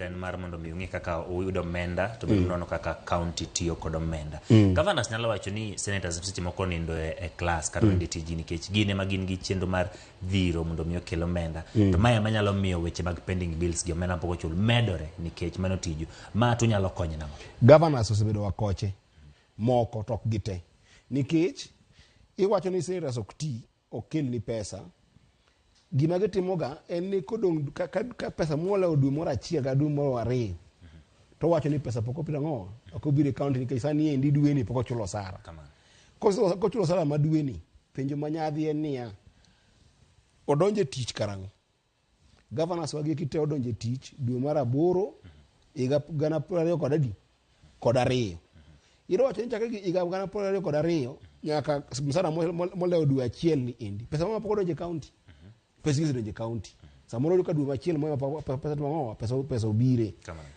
En mar mondo mi ung'e kaka uyudo omenda to bende unono kaka county tiyo kod omenda. Governors nyalo wacho ni senators seche moko nindo e class kata nindo e tijgi nikech gin ema gin gi chenro mar dhiro mondo mi okel omenda. To mae ema nyalo miyo weche mag pending bills gi omenda mapok ochul medore nikech mano tiju. Ma to unyalo konyo nang'o? Governors osebedo wakoche moko to ok gite nikech iwacho ni senators ok ti ok kelni pesa. Gima gitimoga en ni kodong' ka pesa molewo dwe moro achiel kata dwe moro ariyo to wacho ni pesa pok obiro ang'o ok obiro e county nikech sani endi dweni pok ochulo osara. Kochulo osara ma dweni, penjo ma nyadhi en niya, odonjo e tich karang'o? Governors wagi eki te odonjo e tich dwe mar aboro higa gana piero ariyo kod adi? Kod ariyo. Iro wacho ni chakre higa gana piero ariyo kod ariyo nyaka msara molewo dwe achiel ni endi. Pesa ma pok odonjo e county. Pesa gi osedonjo e county. Samoro yudo ka dwe machielo moya pesa timo ang'o? Pesa obire.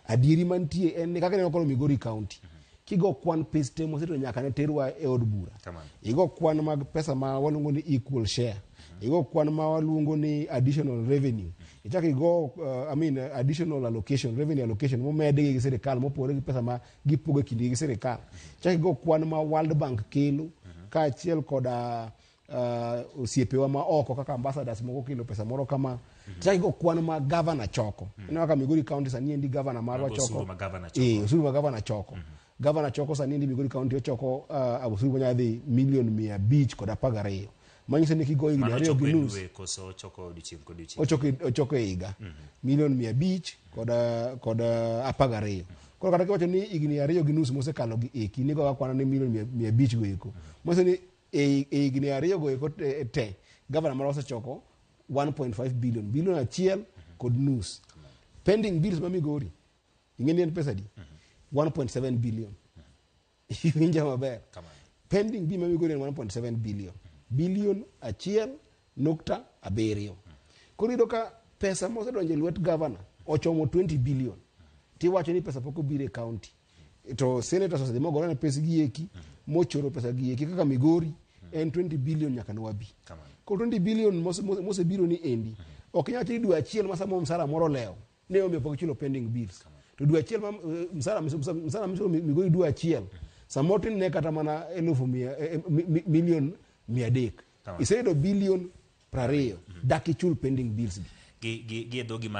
Adieri mantie en ni kaka ineno koro Migori County. Kigo kwan pes te moseto nyaka ne terwa e od bura. Igo kwan mag pesa ma waluongo ni equal share. Igo kwan ma waluongo ni additional revenue. Ichak igo I mean, additional allocation, revenue allocation momedgi gi sirikal mopogore gi pesa ma gipogo e kindgi gi sirikal. Ichak igo kwan ma World Bank kelo kaachiel koda osiepewa ma oko kaka ambassadors moko kelo pesa moro kama. Ichak igo kwan ma governor choko. Ineno kaka Migori County sani endi governor marwa Mago osuru choko. ma governor choko. Eh, osuru ma governor choko. Governor choko sani endi Migori County ochoko osuru manyalo dhi milion 512. Manyiso ni kigoyo higni Mano ariyo ochoko gi e nus dwe koso ochoko odiochieng' kodiochieng'? Ochoko e higa milion mia abich kod 12. Koro kata kiwacho ni higni ariyo gi nus mosekalo gi eki nigo akwana ni milion 500 go eko. Manyiso ni e higni ariyo go eko te governor marwa osechoko 1.5 billion, bilion achiel kod nus. Pending bills ma Migori ing'e ni en pesa adi? 1.7 billion. Iwinja maber? Kamano. Pending bill ma Migori en 1.7 billion. Bilion 1.7. Koro iyudo ka pesa mosedonjo e lwet governor ochomo 20 billion. Tiwacho ni pesa pok obiro e county. To senators osedhi mogore ne pes gi eki mochoro pesa gi eki kaka Migori en 20 billion nyaka nwabi. Kamano. Koro 20 billion mosebiro ni endi ok inyal wacho ni dwe achiel ma samoro msara moro olewo ne omiyo pok ichulo pending bills. To dwe achiel ma msara michulo Migori dwe achiel samoro tin ne kata mana elufu mia, milion 300. Kamano. Iseyudo bilion 20 dak ichul pending bills gi. Gi e dhogi ma